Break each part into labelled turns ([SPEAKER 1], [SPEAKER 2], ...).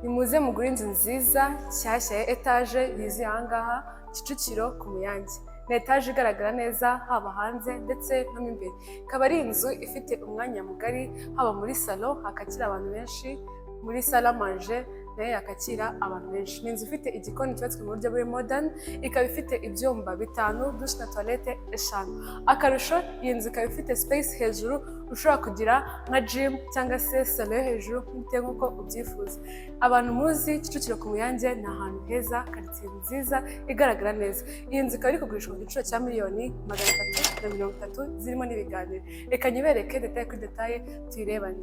[SPEAKER 1] Nimuze mugure inzu nziza nshyashya ya etaje yuzuye aha ngaha Kicukiro ku Muyange. Ni etaje igaragara neza haba hanze ndetse no mo imbere. Ikaba ari inzu ifite umwanya mugari, haba muri salon hakakira abantu benshi, muri salle à manger nayo yakakira abantu benshi. Ni inzu ifite igikoni cyubatswe mu buryo buri modern, ikaba ifite ibyumba bitanu, douche na toilette eshanu. Akarusho, iyi nzu ikaba ifite space hejuru ushobora kugira nka gym cyangwa se salon yo hejuru bitewe nk'uko ubyifuza. Abantu muzi Kicukiro ku Muyange, ni ahantu heza, karitsiye nziza igaragara neza. Iyi nzu ikaba iri kugurishwa ku giciro cya 330,000,000 zirimo n'ibiganiro. Reka nyibereke détail kuri détail, tuyirebane.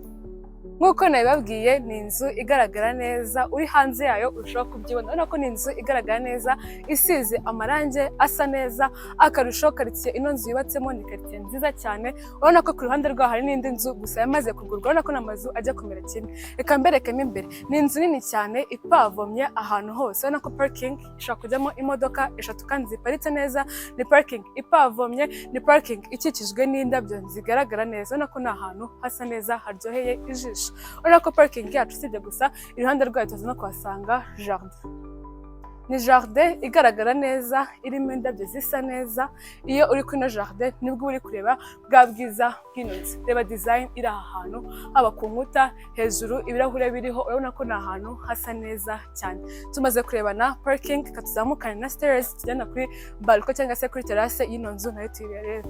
[SPEAKER 1] Nk'uko nabibabwiye, ni inzu igaragara neza, uri hanze yayo ushobora kubyibona. Urabona ko ni inzu igaragara neza, isize amarangi asa neza. Akarusho, karitsiye ino nzu yubatsemo ni karitsiye nziza cyane. Urabona ko ku ruhande rwaho hari n'indi nzu gusa yamaze kugurwa. Urabona ko n'amazu ajya kumera kimwe. Reka mberekemo imbere. Ni inzu nini cyane ipavomye ahantu hose. Urabona ko parking ishobora kujyamo imodoka eshatu kandi ziparitse neza. Ni parking ipavomye, ni parking ikikijwe n'indabyo zigaragara neza. Urabona ko ni ahantu hasa neza, haryoheye ijisho. Urabona ko parking yacu, usibye gusa iruhande rwayo tuza no kuhasanga jardin. Ni jardin igaragara neza, irimo indabyo zisa neza. Iyo uri kuri ino jardin nibwo uri kureba bwa bwiza bw'ino nzu. Reba design iri aha hantu, haba ku nkuta, hejuru ibirahure biriho. Urabona ko ni ahantu hasa neza cyane. Tumaze kurebana parking, reka tuzamukane na stairs tujyana kuri balcon cyangwa se kuri terrasse y'ino nzu, nayo tuyirebe.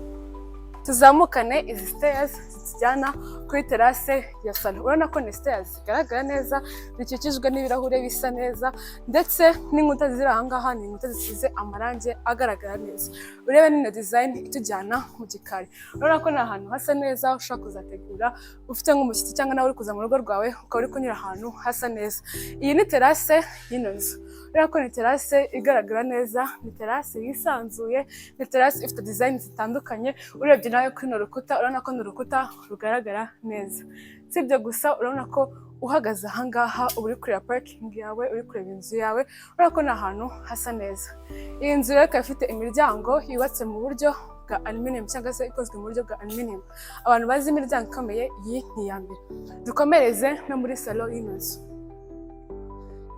[SPEAKER 1] Tuzamukane izi stairs zitujyana kuri terrasse ya salon. Urabona ko ni stairs zigaragara neza, zikikijwe n'ibirahure bisa neza, ndetse n'inkuta ziri aha ngaha ni inkuta zisize amarangi agaragara neza. Urebe n'ino design itujyana mu gikari. Urabona ko ni ahantu hasa neza, ushobora kuzategura ufite nk'umushyitsi cyangwa nawe uri kuza mu rugo rwawe, ukaba uri kunyura ahantu hasa neza. Iyi ni terrasse y'ino nzu. Urabona ko ni terrasse igaragara neza, ni terrasse yisanzuye, ni terrasse ifite design zitandukanye. Urebye nawe kuri runo rukuta, urabona ko ni urukuta rugaragara neza. Si ibyo gusa, urabona ko uhagaze aha ngaha uba uri kureba parking yawe, uri kureba inzu yawe. Urabona ko ni ahantu hasa neza. Iyi nzu rero ikaba ifite imiryango yubatse mu buryo bwa aluminium cyangwa se ikozwe mu buryo bwa aluminium. Abantu bazi imiryango ikomeye, iyi ni iya mbere. Dukomereze no muri salon y'ino nzu.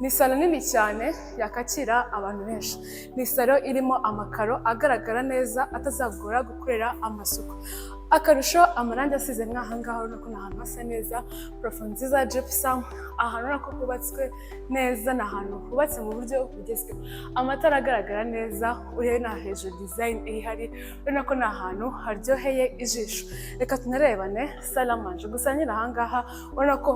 [SPEAKER 1] Ni salon nini cyane yakakira abantu benshi. Ni salon irimo amakaro agaragara neza, atazagora gukorera amasuku. Akarusho, amarangi asize nk'aha ngaha, urabona ko ni ahantu hasa neza. Plafond nziza ya gypsum. Ahantu urabona ko hubatswe neza, ni ahantu hubatse mu buryo bugezweho. Amatara agaragara neza, urebe no hejuru design ihari. Urabona ko ni ahantu haryoheye ijisho. Reka tunarebane salle à manger. Gusa nyine aha ngaha urabona ko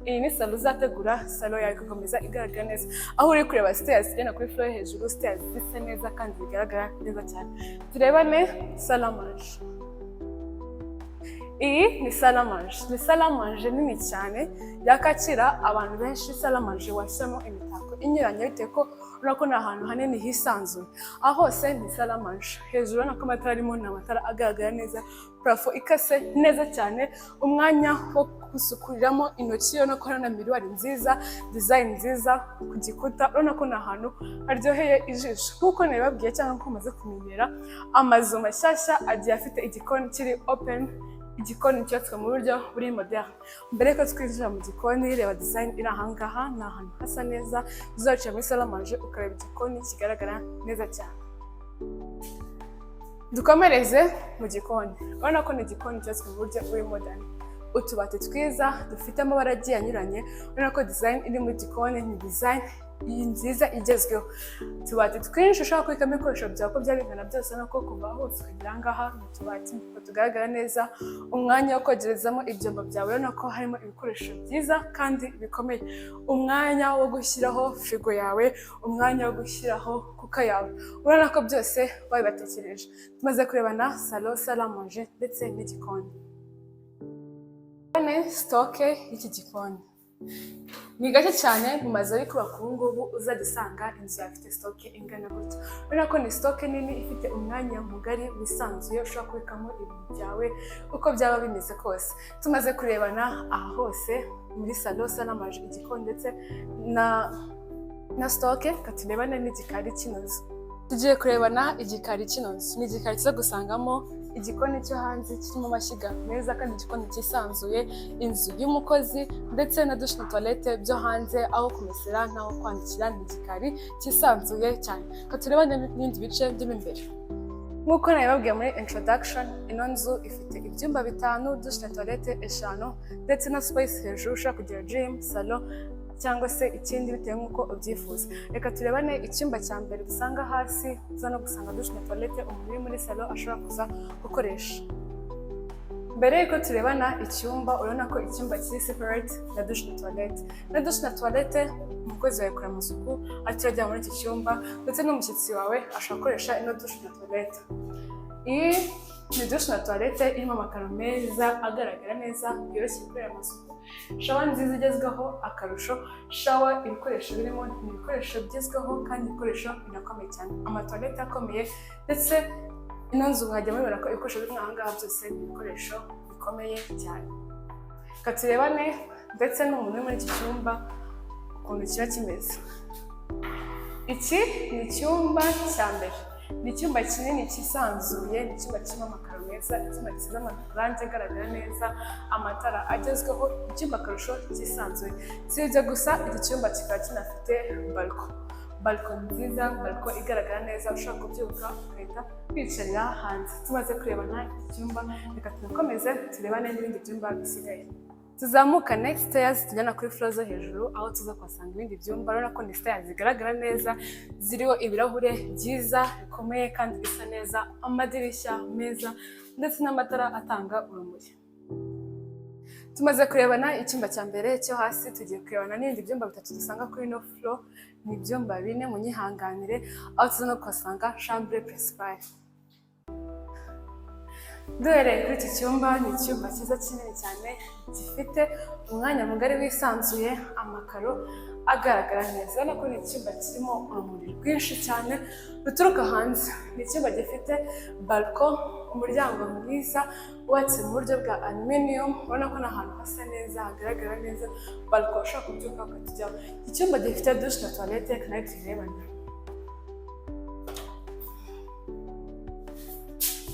[SPEAKER 1] iyi ni salon uzategura salon yawe igakomeza igaragara neza, aho uri kureba stairs zigenda kuri floor hejuru, stairs zisa neza kandi zigaragara neza cyane. Turebane salle à manger. Iyi ni salle à manger, ni salle à manger nini cyane yakakira abantu benshi. Salle à manger washyiramo imitako inyuranye, bitewe ko urabona ko ni ahantu hanini hisanzuye. Aho hose ni salle à manger. Hejuru urabona ko amatara arimo ni amatara agaragara neza, plafond ikase neza cyane, umwanya wo gusukuriramo intoki. Urabona ko hari na miroir nziza, design nziza ku gikuta. Urabona ko ni ahantu haryoheye ijisho. Nk'uko nabibabwiye cyangwa nk'uko mumaze kumenyera, amazu mashyashya agiye afite igikoni kiri open, igikoni cyubatswe mu buryo buri moderne. Mbere yuko twinjira mu gikoni, reba design iri aha ngaha. Ni ahantu hasa neza. Uzaciye muri salle à manger ukareba igikoni kigaragara neza cyane. Dukomereze mu gikoni. Urabona ko ni igikoni cyubatswe mu buryo buri moderne, utubati twiza dufite amabara agiye anyuranye. Urabona ko design iri mu gikoni ni design nziza igezweho. Utubati twinshi ushobora kubikamo ibikoresho byawe uko byaba bingana byose. Urabona ko kuva hose ukagera aha ngaha ni utubati tugaragara neza. Umwanya wo kogerezamo ibyombo byawe, urabona ko harimo ibikoresho byiza kandi bikomeye. Umwanya wo gushyiraho firigo yawe, umwanya wo gushyiraho cooker yawe, urabona ko byose babibatekereje. Tumaze kurebana salon, salle à manger ndetse n'igikoni. Stock y'iki gikoni ni gake cyane mu mazu ari kubaka ubu ngubu uzajya usanga inzu yawe ifite stock ingana gutya. Urabona ko ni stock nini ifite umwanya mugari wisanzuye, ushobora kubikamo ibintu byawe uko byaba bimeze kose. Tumaze kurebana aha hose muri salon, salle à manger, igikoni ndetse na stock, reka turebane n'igikari cy'ino nzu. Tugiye kurebana igikari cy'ino nzu. Ni igikari kiza gusangamo Igikoni cyo hanze kirimo amashyiga meza kandi igikoni cyisanzuye, inzu y'umukozi ndetse na douche na toilette byo hanze, aho kumesera n'aho kwanikira, ni igikari cyisanzuye cyane. Reka turebane n'ibindi bice by'imo imbere. Nk'uko nabibabwiye muri introduction, ino nzu ifite ibyumba bitanu, douche na toilette eshanu ndetse na space hejuru ushobora kugira gym, salon cyangwa se ikindi bitewe nk'uko ubyifuza. Reka turebane icyumba cya mbere dusanga hasi, uza no gusanga douche na toilette umuntu uri muri salon ashobora kuza gukoresha. Mbere y'uko turebana icyumba, urabona ko icyumba kiri separate na douche na toilette. Na douche na toilette, umukozi wawe akora amasuku atirajya muri iki cyumba, ndetse n'umushyitsi wawe ashobora gukoresha ino douche na toilette. Iyi ni douche na toilette irimo amakaro meza agaragara neza, yoroshye gukorera amasuku, shower nziza igezweho. Akarusho, shower ibikoresho birimo ni ibikoresho bigezweho kandi ibikoresho binakomeye cyane, amatoilette akomeye, ndetse ino nzu mwajya mubibona ko ibikoresho biri aha ngaha byose ni ibikoresho bikomeye cyane. Reka turebane ndetse n'umuntu uri muri iki cyumba ukuntu kiba kimeze. Iki ni icyumba cya mbere, ni icyumba kinini cyisanzuye, ni icyumba kirimo amakaro meza, icyumba gisize amarangi agaragara neza, amatara agezweho, icyumba akarusho cyisanzuye. Si ibyo gusa, iki cyumba kikaba kinafite balcon, balcon nziza, balcon igaragara neza, ushobora kubyuka ugahita kwicarira hanze. Tumaze kurebana iki cyumba, reka tunakomeze turebane n'ibindi byumba bisigaye. Tuzamukane stairs tujyana kuri floor zo hejuru, aho tuza kuhasanga ibindi byumba. Urabona ko ni stairs zigaragara neza, ziriho ibirahure byiza bikomeye kandi bisa neza, amadirishya meza ndetse n'amatara atanga urumuri. Tumaze kurebana icyumba cya mbere cyo hasi, tugiye kurebana n'ibindi byumba bitatu dusanga kuri ino floor. Ni ibyumba bine, munyihanganire, aho tuza no kuhasanga chambre principale. Duhereye kuri iki cyumba, ni icyumba cyiza kinini cyane gifite umwanya mugari wisanzuye, amakaro agaragara neza. Urabona ko ni icyumba kirimo urumuri rwinshi cyane ruturuka hanze. Ni icyumba gifite balcon, umuryango mwiza wubatse mu buryo bwa aluminium. Urabona ko ni ahantu hasa neza, hagaragara neza, balcon ushobora kubyuka ukatujyaho. Iki cyumba gifite douche na toilette, nayo tuyirebane.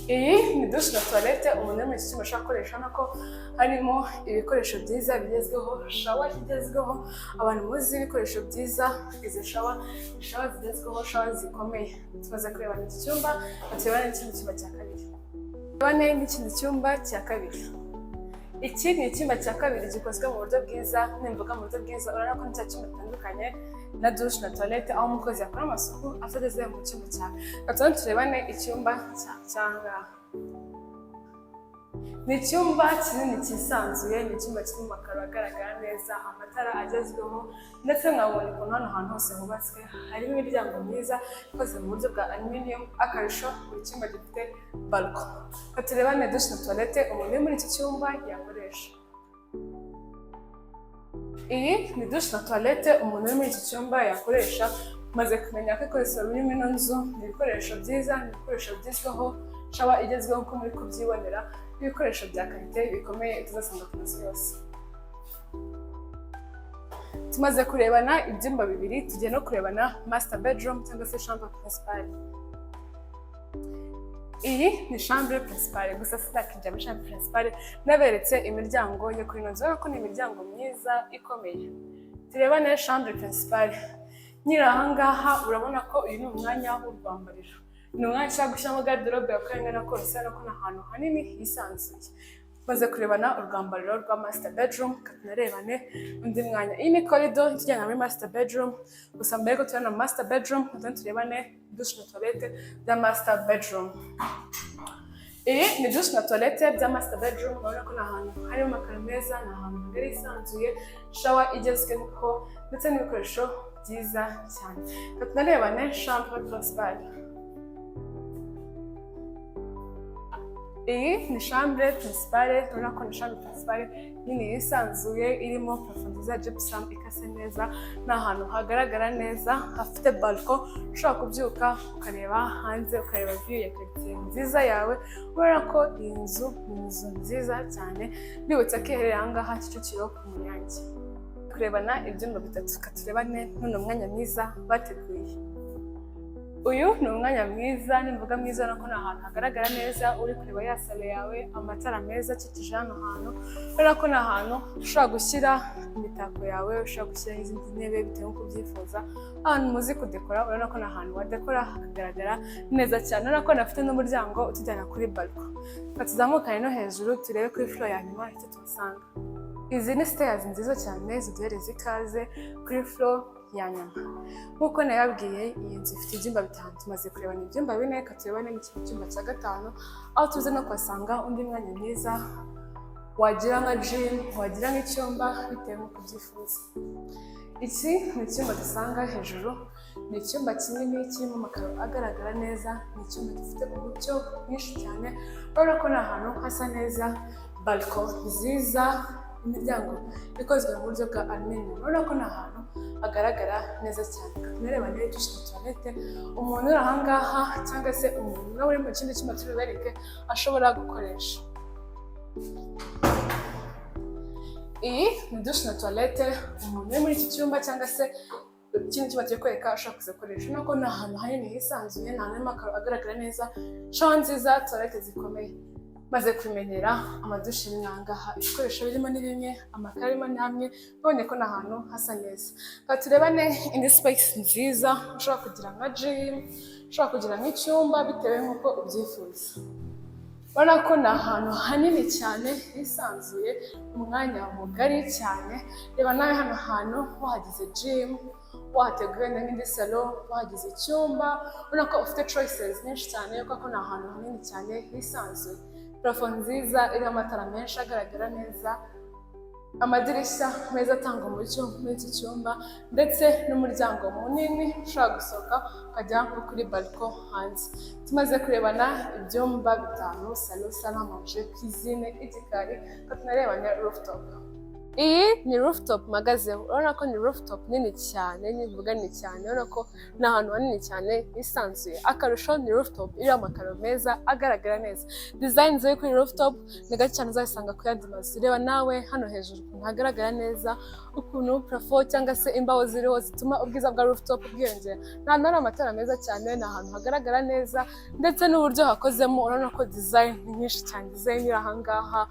[SPEAKER 1] Iyi ni douche na toilette umuntu uri muri iki cyumba ashobora gukoresha. Urabona ko harimo ibikoresho byiza bigezweho, shower igezweho. Abantu muzi ibikoresho byiza, izi shower ni shower zigezweho, shower zikomeye. Tumaze kurebana iki cyumba, turebane n'ikindi cyumba cya kabiri. Turebane n'ikindi cyumba cya kabiri. Iki ni icyumba cya kabiri gikozwe mu buryo bwiza. Nimvuga mu buryo bwiza, urabona ko ni cya cyumba gitandukanye na douche na toilette, aho umukozi yakora amasuku atageze mu cyumba cyawe. Reka turebane icyumba cy'ahangaha. Ni icyumba kinini cyisanzuye, ni icyumba kirimo amakaro agaragara neza, amatara agezweho, ndetse mwabonye ukuntu hano hantu hose hubatswe, harimo imiryango myiza ikoze mu buryo bwa aluminium. Akarusho, buri cyumba gifite balcon. Reka turebane douche na toilette umuntu uri muri iki cyumba yakoresha. Iyi ni douche na toilette umuntu uri muri iki cyumba yakoresha. Maze kumenya ko ibikoresho biri muri ino nzu ni ibikoresho byiza, ni ibikoresho bigezweho, shower igezweho nk'uko muri kubyibonera, n'ibikoresho bya qualité bikomeye tuzasanga ku mazu yose. Tumaze kurebana ibyumba bibiri, tugiye no kurebana master bedroom cyangwa se chambre principale. Iyi ni chambre principale, gusa sinakinjira muri chambre principale naberetse imiryango yo kuri ino nzu. Urabona ko ni imiryango myiza ikomeye. Turebane chambre principale. Nyiri aha ngaha, urabona ko uyu ni umwanya w'urwambariro, ni umwanya ushobora gushyiramo garde-robe uko ingana kose. Urabona ko ni ahantu hanini hisanzuye. Tumaze kurebana urwambariro rwa master bedroom, reka tunarebane undi mwanya. Iyi ni corridor itujyana muri master bedroom. Gusa mbere yuko tubona master bedroom, tubanze turebane douche na toilette bya master bedroom. Iyi ni douche na toilette bya master bedroom. Urabona ko ni ahantu harimo amakaro meza, ni ahantu hagari hisanzuye, shower igezweho ndetse n'ibikoresho byiza cyane. Reka tunarebane chambre principale. Iyi ni chambre principale. Urabona ko ni chambre principale nini yisanzuye, irimo plafond nziza ya gypsum ikase neza. Ni ahantu hagaragara neza, hafite balcon, ushobora kubyuka ukareba hanze, ukareba view ya quartier nziza yawe. Urabona ko iyi nzu ni inzu nziza cyane. Mbibutsa ko iherereye aha ngaha Kicukiro ku Muyange. Kurebana ibyumba bitatu, reka turebane n'uno mwanya mwiza bateguye. Uyu ni umwanya mwiza. Nimvuga mwiza, urabona ko ni ahantu hagaragara neza. Uri kureba ya salon yawe, amatara meza akikije hano hantu. Urabona ko ni ahantu ushobora gushyira imitako yawe, ushobora gushyira izindi ntebe bitewe n'uko ubyifuza. Ahantu muzi kudekora, urabona ko ni ahantu wadekora hakagaragara neza cyane. Urabona ko nafite n'umuryango utujyana kuri balcon. Reka tuzamukane no hejuru, turebe kuri floor ya nyuma icyo tuhasanga. Izi ni stairs nziza cyane ziduhereza ikaze kuri floor ya nyuma. Nk'uko nayabwiye, iyi nzu ifite ibyumba bitanu. Tumaze kurebana ibyumba bine, reka turebane n'ikindi cyumba cya gatanu, aho tuze no kuhasanga undi mwanya mwiza wagira nka gym, wagira nk'icyumba bitewe n'uko ubyifuza. Iki ni icyumba dusanga hejuru. Ni icyumba kinini kirimo amakaro agaragara neza. Ni icyumba gifite umucyo mwinshi cyane. Urabona ko ni ahantu hasa neza, balcon nziza, imiryango ikozwe mu buryo bwa aluminium. Urabona ko ni ahantu hagaragara neza cyane. Tunareba niba douche na toilette umuntu uri aha ngaha cyangwa se umuntu nawe uri mu kindi cyumba tubibereke ashobora gukoresha. Iyi ni douche na toilette umuntu uri muri iki cyumba cyangwa se ikindi cyumba turi kwereka ashobora kuza gukoresha. Urabona ko ni ahantu hanini hisanzuye, ni ahantu harimo amakaro agaragara neza, shower nziza, toilette zikomeye. Maze kumenyera amadushe ni ngaha, ibikoresho birimo ni bimwe, amakaro arimo ni amwe. Ubonye ko ni ahantu hasa neza. Reka turebane indi space nziza ushobora kugira nka gym, ushobora kugira nk'icyumba bitewe n'uko ubyifuza. Urabona ko ni ahantu hanini cyane hisanzuye, umwanya mugari cyane. Reba nawe hano hantu wahagize gym, wahateguye wenda nk'indi salon, wahagize icyumba. Urabona ko ufite choices nyinshi cyane kuko ni ahantu hanini cyane hisanzuye. Plafond nziza iriho amatara menshi agaragara neza, amadirishya meza atanga umucyo muri iki cyumba, ndetse n'umuryango munini ushobora gusohoka ukajya nko kuri balcon hanze. Tumaze kurebana ibyumba bitanu: salon, salle à manger, cuisine, igikari. Reka tunarebane rooftop. Iyi ni rooftop mpagazeho. Urabona ko ni rooftop nini cyane. Nivuga nini cyane, urabona ko ni ahantu hanini cyane hisanzuye. Akarusho, ni rooftop iriho amakaro meza agaragara neza. Design ziri kuri rooftop ni gake cyane uzayisanga ku yandi mazu. Reba nawe hano hejuru ukuntu hagaragara neza, ukuntu plafond cyangwa se imbaho ziriho zituma ubwiza bwa rooftop bwiyongera. Ni ahantu hari amatara meza cyane, ni ahantu hagaragara neza, ndetse n'uburyo hakozemo. Urabona ko design ni nyinshi cyane, design iri aha ngaha,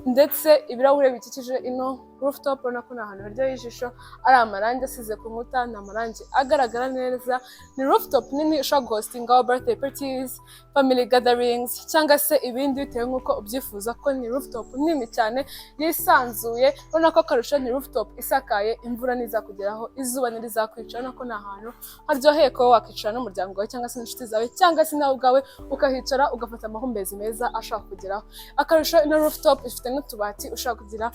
[SPEAKER 1] ndetse ibirahure bikikije ino rooftop. Urabona ko ni ahantu haryoheye ijisho. Ari amarangi asize ku nkuta, ni amarangi agaragara neza. Ni rooftop nini ushobora guhostingaho birthday parties, family gatherings cyangwa se ibindi bitewe n'uko ubyifuza, kuko ni rooftop nini cyane yisanzuye. Urabona ko akarusho, ni rooftop isakaye, imvura ntizakugeraho, izuba ntirizakwica. Urabona ko ni ahantu haryoheye kuba wakicara n'umuryango wawe cyangwa se n'inshuti zawe, cyangwa se nawe ubwawe ukahicara ugafata amahumbezi meza ashobora kugeraho. Akarusho, ino rooftop ifite n'utubati ushobora kugira,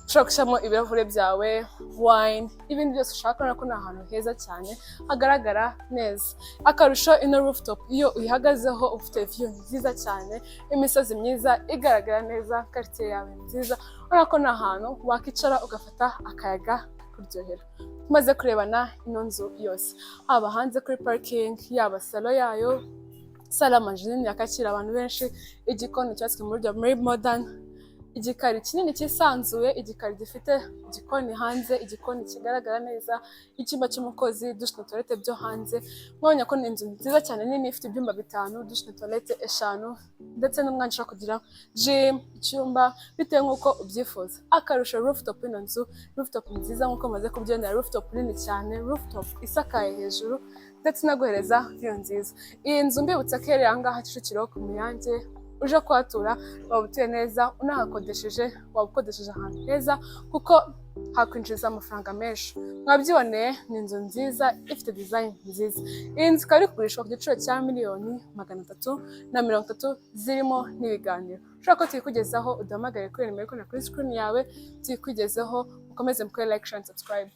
[SPEAKER 1] ushobora gushyiramo ibirahure byawe, wine, ibindi byose ushaka. Urabona ko ni ahantu heza cyane hagaragara neza. Akarusho, ino rooftop iyo uyihagazeho ufite view nziza cyane, imisozi myiza igaragara neza, quartier yawe nziza. Urabona ko ni ahantu wakicara ugafata akayaga kakuryohera. Tumaze kurebana ino nzu yose, haba hanze kuri parking, yaba salon yayo, salle à manger nini yakakira abantu benshi, igikoni cyubatswe mu buryo muri modern, igikari kinini cyisanzuye, igikari gifite igikoni hanze, igikoni kigaragara neza, icyumba cy'umukozi, douche na toilette byo hanze. Mwabonye ko ni inzu nziza cyane nini, ifite ibyumba bitanu, douche na toilette eshanu, ndetse n'umwanya ushobora kugira gym, icyumba bitewe nk'uko ubyifuza. Akarusho, rooftop. Ino nzu rooftop nziza nk'uko mumaze kubyibonera, rooftop nini cyane, rooftop isakaye hejuru, ndetse inaguhereza view nziza. Iyi nzu mbibutsa ko iherereye aha ngaha Kicukiro ku Muyange. Uje kuhatura waba utuye neza, unahakodesheje waba ukodesheje ahantu heza, kuko hakwinjiza amafaranga menshi. Mwabyiboneye, ni inzu nziza ifite design nziza. Iyi nzu ikaba iri kugurishwa ku giciro cya miliyoni 330, zirimo n'ibiganiro. Ushobora ko tuyikugezaho, uduhamagare kuri nimero iri kuri screen yawe, tuyikugezeho. Mukomeze mukore like, share and subscribe.